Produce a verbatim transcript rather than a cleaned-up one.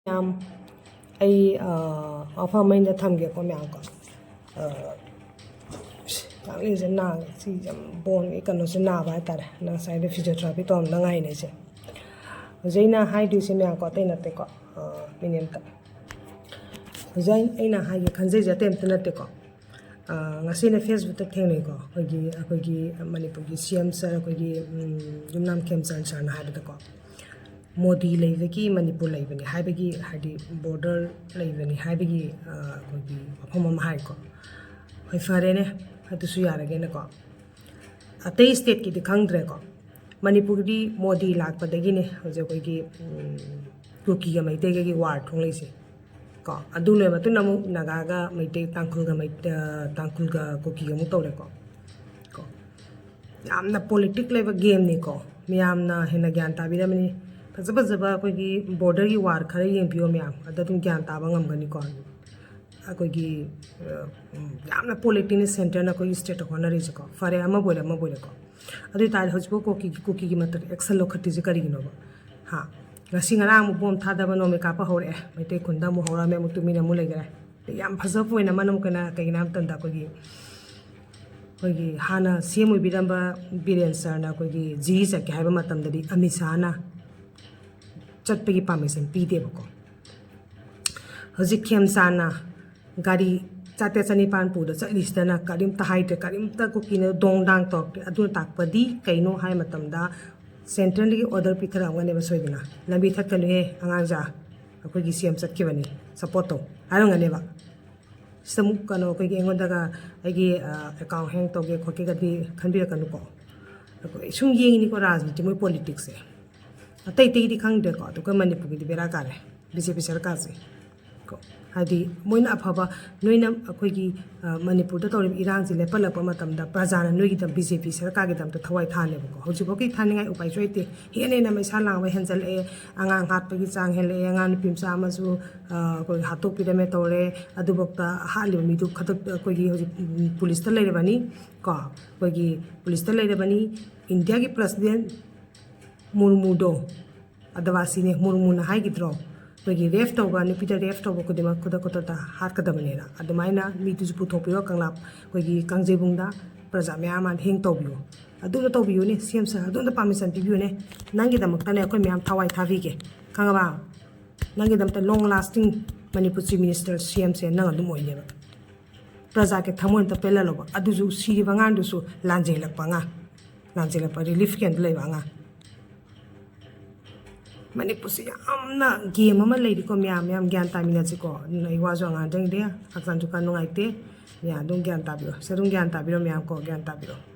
ꯃꯌꯥꯝ, ꯑꯩ ꯃꯐꯝ ꯑꯃꯗ ꯊꯝꯒꯦꯀꯣ ꯃꯌꯥꯝ ꯀꯣ꯫ ꯉꯥꯛꯂꯤꯁꯦ ꯅꯥ, ꯁꯤ ꯌꯥꯝ ꯕꯣꯟꯒꯤ ꯀꯩꯅꯣꯁꯦ ꯅꯥꯕ ꯍꯥꯏꯇꯥꯔꯦ꯫ ꯅꯪ ꯉꯁꯥꯏꯗ physiotherapy ꯇꯧꯔꯝꯗ ꯉꯥꯏꯅꯦ ꯑꯩꯁꯦ꯫ ꯍꯧꯖꯤꯛ ꯑꯩꯅ ꯍꯥꯏꯗꯣꯏꯁꯦ ꯃꯌꯥꯝ ꯀꯣ, ꯑꯇꯩ ꯅꯠꯇꯦꯀꯣ꯫ ꯃꯤꯅꯤꯠ ꯑꯝꯇ꯫ ꯍꯧꯖꯤꯛ ꯑꯩꯅ ꯍꯥꯏꯒꯦ ꯈꯟꯖꯩꯁꯦ ꯑꯇꯩ ꯑꯝꯇ ꯅꯠꯇꯦꯀꯣ꯫ ꯉꯁꯤꯅ Facebookꯇ ꯊꯦꯡꯅꯩꯀꯣ, ꯑꯩꯈꯣꯏꯒꯤ ꯑꯩꯈꯣꯏꯒꯤ ꯃꯅꯤꯄꯨꯔꯒꯤ C M sir, ꯑꯩꯈꯣꯏꯒꯤ ꯌꯨꯝꯅꯥꯝ ꯈꯦꯝꯆꯥꯟ sirꯅ ꯍꯥꯏꯕꯗꯀꯣ, ꯃꯣꯗꯤ ꯂꯩꯕꯒꯤ ꯃꯅꯤꯄꯨꯔ ꯂꯩꯕꯅꯤ ꯍꯥꯏꯕꯒꯤ, ꯍꯥꯏꯗꯤ border ꯂꯩꯕꯅꯤ ꯍꯥꯏꯕꯒꯤ ꯑꯩꯈꯣꯏꯒꯤ ꯋꯥꯐꯝ ꯑꯃ ꯍꯥꯏꯀꯣ꯫ ꯍꯣꯏ, ꯐꯔꯦꯅꯦ, ꯑꯗꯨꯁꯨ ꯌꯥꯔꯒꯦꯅꯀꯣ꯫ ꯑꯇꯩ stateꯀꯤꯗꯤ ꯈꯪꯗ꯭ꯔꯦꯀꯣ꯫ ꯃꯅꯤꯄꯨꯔꯒꯤꯗꯤ ꯃꯣꯗꯤ ꯂꯥꯛꯄꯗꯒꯤꯅꯦ ꯍꯧꯖꯤꯛ ꯑꯩꯈꯣꯏꯒꯤ ꯀꯨꯀꯤꯒ ꯃꯩꯇꯩꯒꯒꯤ war ꯊꯣꯛꯂꯛꯏꯁꯦ ꯀꯣ꯫ ꯑꯗꯨ ꯂꯣꯏꯔ ꯃꯇꯨꯡꯗ ꯑꯃꯨꯛ ꯅꯥꯒꯥꯒ ꯃꯩꯇꯩ, ꯇꯥꯡꯈꯨꯜꯒ ꯃꯩ-, ꯇꯥꯡꯈꯨꯜꯒ ꯀꯨꯀꯤꯒ ꯑꯃꯨꯛ ꯇꯧꯔꯦꯀꯣ꯫ ꯀꯣ, ꯌꯥꯝꯅ politic ꯂꯩꯕ gameꯅꯤꯀꯣ꯫ ꯃꯤꯌꯥꯝꯅ ꯍꯦꯟꯅ ꯒ꯭ꯌꯥꯟ ꯇꯥꯕꯤꯔꯝꯃꯅꯤ꯫ ꯐꯖ ꯐꯖꯕ ꯑꯩꯈꯣꯏꯒꯤ borderꯒꯤ war ꯈꯔ ꯌꯦꯡꯕꯤꯌꯣ ꯃꯌꯥꯝ, ꯑꯗ ꯑꯗꯨꯝ ꯒ꯭ꯌꯥꯟ ꯇꯥꯕ ꯉꯝꯒꯅꯤꯀꯣ꯫ ꯑꯩꯈꯣꯏꯒꯤ ꯌꯥꯝꯅ politicꯅ centreꯅ ꯑꯩꯈꯣꯏꯒꯤ stateꯇ ꯍꯣꯠꯅꯔꯤꯁꯦꯀꯣ꯫ ꯐꯔꯦ, ꯑꯃꯕꯨ ꯑꯣꯏꯔꯦ ꯑꯃꯕꯨ ꯑꯣꯏꯔꯦꯀꯣ꯫ ꯑꯗꯨ ꯑꯣꯏꯇꯥꯔꯗꯤ ꯍꯧꯖꯤꯛꯐꯥꯎ ꯀꯨꯀꯤ, ꯀꯨꯀꯤꯒꯤ ꯃꯊꯛꯇ action ꯂꯧꯈꯠꯇ꯭ꯔꯤꯁꯦ ꯀꯔꯤꯒꯤꯅꯣꯕ? ꯍꯥ? ꯉꯁꯤ ꯉꯔꯥꯡ ꯑꯃꯨꯛ bomb ꯊꯥꯗꯕ ꯅꯣꯡꯃꯩ ꯀꯥꯞꯄ ꯍꯧꯔꯛꯑꯦ꯫ ꯃꯩꯇꯩ ꯈꯨꯟꯗ ꯑꯃꯨꯛ ꯍꯧꯔꯛꯑꯝꯃꯦ, ꯑꯃꯨꯛ ꯇꯨꯃꯤꯟꯅ ꯑꯃꯨꯛ ꯂꯩꯈꯔꯦ꯫ ꯌꯥꯝ ꯐꯖꯕ point ꯑꯃꯅ ꯑꯃꯨꯛ ꯀꯩꯅꯣ, ꯀꯩꯒꯤꯅꯣ ꯍꯥꯏꯕ ꯃꯇꯝꯗ ꯑꯩꯈꯣꯏꯒꯤ, ꯑꯩꯈꯣꯏꯒꯤ ꯍꯥꯟꯅ C M ꯑꯣꯏꯕꯤꯔꯝꯕ ꯕꯤꯔꯦꯟ sirꯅ ꯑꯩꯈꯣꯏꯒꯤ ꯖꯤꯔꯤ ꯆꯠꯀꯦ ꯍꯥꯏꯕ ꯃꯇꯝꯗꯗꯤ ꯑꯃꯤꯠ ꯁꯥꯍꯅ ꯆꯠꯄꯒꯤ permission ꯄꯤꯗꯦꯕꯀꯣ꯫ ꯍꯧꯖꯤꯛ ꯈꯦꯝꯆꯥꯟꯅ ꯒꯥꯔꯤ ꯆꯥꯇ꯭ꯔꯦꯠ ꯆꯅꯤꯄꯥꯟ ꯄꯨꯗ ꯆꯠꯂꯤꯁꯤꯗꯅ ꯀꯔꯤꯝꯇ ꯍꯥꯏꯗ꯭ꯔꯦ, ꯀꯔꯤꯝꯇ ꯀꯨꯀꯤꯅ ꯗꯣꯡ ꯗꯥꯡ ꯇꯧꯔꯛꯇꯦ꯫ ꯑꯗꯨꯅ ꯇꯥꯛꯄꯗꯤ ꯀꯩꯅꯣ ꯍꯥꯏ ꯃꯇꯝꯗ centreꯗꯒꯤ order ꯄꯤꯊꯔꯛꯑꯝꯒꯅꯦꯕ ꯁꯣꯏꯗꯅ, "ꯂꯝꯕꯤ ꯊꯠꯀꯅꯨꯍꯦ ꯑꯉꯥꯡꯖꯥ, ꯑꯩꯈꯣꯏꯒꯤ C M ꯆꯠꯈꯤꯕꯅꯤ, support ꯇꯧ" ꯍꯥꯏꯔꯝꯒꯅꯦꯕ꯫ ꯁꯤꯗ ꯑꯃꯨꯛ ꯀꯩꯅꯣ, ꯑꯩꯈꯣꯏꯒꯤ ꯑꯩꯉꯣꯟꯗꯒ ꯑꯩꯒꯤ account hang ꯇꯧꯒꯦ ꯈꯣꯠꯀꯦꯒꯗꯤ ꯈꯟꯕꯤꯔꯛꯀꯅꯨꯀꯣ꯫ ꯑꯩꯈꯣꯏ ꯁꯨꯝ ꯌꯦꯡꯉꯤꯅꯤꯀꯣ ꯔꯥꯖꯅꯤꯇꯤ, ꯃꯣꯏ politicꯁꯦ꯫ ꯑꯇꯩ ꯑꯇꯩꯗꯤ ꯈꯪꯗ꯭ꯔꯦꯀꯣ, ꯑꯗꯨꯒ ꯃꯅꯤꯄꯨꯔꯒꯤꯗꯤ ꯕꯦꯔꯥ ꯀꯥꯔꯦ꯫ BJP ꯁꯔꯀꯥꯔꯁꯦ ꯀꯣ, ꯍꯥꯏꯗꯤ ꯃꯣꯏꯅ ꯑꯐꯕ, ꯅꯣꯏꯅ ꯑꯩꯈꯣꯏꯒꯤ ꯃꯅꯤꯄꯨꯔꯗ ꯇꯧꯔꯤꯕ ꯏꯔꯥꯡꯁꯦ ꯂꯦꯞꯍꯜꯂꯛꯄ ꯃꯇꯝꯗ ꯄ꯭ꯔꯖꯥꯅ ꯅꯣꯏꯒꯤꯗꯃꯛ, BJP ꯁꯔꯀꯥꯔꯒꯤꯗꯃꯛꯇ ꯊꯋꯥꯏ ꯊꯥꯅꯦꯕꯀꯣ꯫ ꯍꯧꯖꯤꯛꯐꯥꯎꯒꯤ ꯊꯥꯅꯤꯡꯉꯥꯏ ꯎꯄꯥꯏꯁꯨ ꯂꯩꯇꯦ꯫ ꯍꯦꯟꯅ ꯍꯦꯟꯅ ꯃꯩꯁꯥ ꯂꯥꯡꯕ ꯍꯦꯟꯖꯜꯂꯛꯑꯦ꯫ ꯑꯉꯥꯡ ꯍꯥꯠꯄꯒꯤ ꯆꯥꯡ ꯍꯦꯜꯂꯛꯑꯦ꯫ ꯑꯉꯥꯡ ꯅꯨꯄꯤ ꯃꯆꯥ ꯑꯃꯁꯨ ꯑꯩꯈꯣꯏ ꯍꯥꯠꯇꯣꯛꯄꯤꯔꯝꯃꯦ ꯇꯧꯔꯦ꯫ ꯑꯗꯨꯐꯥꯎꯗ ꯍꯥꯠꯂꯤꯕ ꯃꯤꯗꯨ ꯈꯗꯛ ꯑꯩꯈꯣꯏꯒꯤ ꯍꯧꯖꯤꯛ policeꯇ ꯂꯩꯔꯕꯅꯤ ꯀꯣ꯫ ꯑꯩꯈꯣꯏꯒꯤ policeꯇ ꯂꯩꯔꯕꯅꯤ꯫ ꯏꯟꯗꯤꯌꯥꯒꯤ president ꯃꯨꯔꯃꯨꯗꯣ, ꯑꯗꯋꯥꯁꯤꯅꯦ, ꯃꯨꯔꯃꯨꯅ ꯍꯥꯏꯈꯤꯗ꯭ꯔꯣ? ꯑꯩꯈꯣꯏꯒꯤ ꯔꯦꯞ ꯇꯧꯕ, ꯅꯨꯄꯤꯗ ꯔꯦꯞ ꯇꯧꯕ ꯈꯨꯗꯤꯡꯃꯛ ꯈꯨꯗꯛ ꯈꯨꯗꯛꯇ ꯍꯥꯠꯀꯗꯕꯅꯦꯅ, ꯑꯗꯨꯃꯥꯏꯅ ꯃꯤꯗꯨꯁꯨ ꯄꯨꯊꯣꯛꯄꯤꯔꯣ ꯀꯪꯂꯥ, ꯑꯩꯈꯣꯏꯒꯤ ꯀꯥꯡꯖꯩꯕꯨꯡꯗ ꯄ꯭ꯔꯖꯥ ꯃꯌꯥꯝ ꯑꯃ ꯍꯦꯡ ꯇꯧꯕꯤꯌꯨ꯫ ꯑꯗꯨꯅ ꯇꯧꯕꯤꯌꯨꯅꯦ, ꯁꯤ ꯑꯦꯝ ꯁꯥꯔ, ꯑꯗꯨꯝꯇ ꯄꯥꯔꯃꯤꯁꯟ ꯄꯤꯕꯤꯌꯨꯅꯦ꯫ ꯅꯪꯒꯤꯗꯃꯛꯇꯅꯦ ꯑꯩꯈꯣꯏ ꯃꯌꯥꯝ ꯊꯋꯥꯏ ꯊꯥꯕꯤꯒꯦ, ꯈꯪꯉꯕ? ꯅꯪꯒꯤꯗꯃꯛꯇ long lasting Manipur chief minister, ꯁꯤ ꯑꯦꯝꯁꯦ ꯅꯪ ꯑꯗꯨꯝ ꯑꯣꯏꯅꯦꯕ꯫ ꯄ꯭ꯔꯖꯥꯒꯤ ꯊꯃꯣꯏ ꯑꯝꯇ ꯄꯦꯜꯍꯜꯂꯣꯕ꯫ ꯑꯗꯨꯁꯨ ꯁꯤꯔꯤꯕ ꯑꯉꯥꯡꯗꯨꯁꯨ ꯂꯥꯟꯖꯦꯜꯂꯛꯄ ꯑꯉꯥꯡ, ꯂꯥꯟꯖꯦꯜꯂꯛꯄ ꯔꯤꯂꯤꯐ ꯀꯦꯝꯞꯇ ꯂꯩꯕ ꯑꯉꯥꯡ꯫ ꯃꯅꯤꯄꯨꯔꯁꯤ ꯌꯥꯝꯅ ꯒꯦꯝ ꯑꯃ ꯂꯩꯔꯤꯀꯣ ꯃꯌꯥꯝ, ꯃꯌꯥꯝ ꯒ꯭ꯌꯥꯟ ꯇꯥꯃꯤꯟꯅꯁꯤꯀꯣ꯫ ꯑꯗꯨꯅ ꯑꯩ ꯋꯥꯁꯨ ꯉꯥꯡꯖꯅꯤꯡꯗꯦ, ꯍꯛꯆꯥꯡꯁꯨ ꯈꯔ ꯅꯨꯡꯉꯥꯏꯇꯦ꯫ ꯃꯌꯥꯝ ꯑꯗꯨꯝ ꯒ꯭ꯌꯥꯟ ꯇꯥꯕꯤꯔꯣ, ꯁꯤ ꯑꯗꯨꯝ ꯒ꯭ꯌꯥꯟ ꯇꯥꯕꯤꯔꯣ ꯃꯌꯥꯝ ꯀꯣ, ꯒ꯭ꯌꯥꯟ ꯇꯥꯕꯤꯔꯣ꯫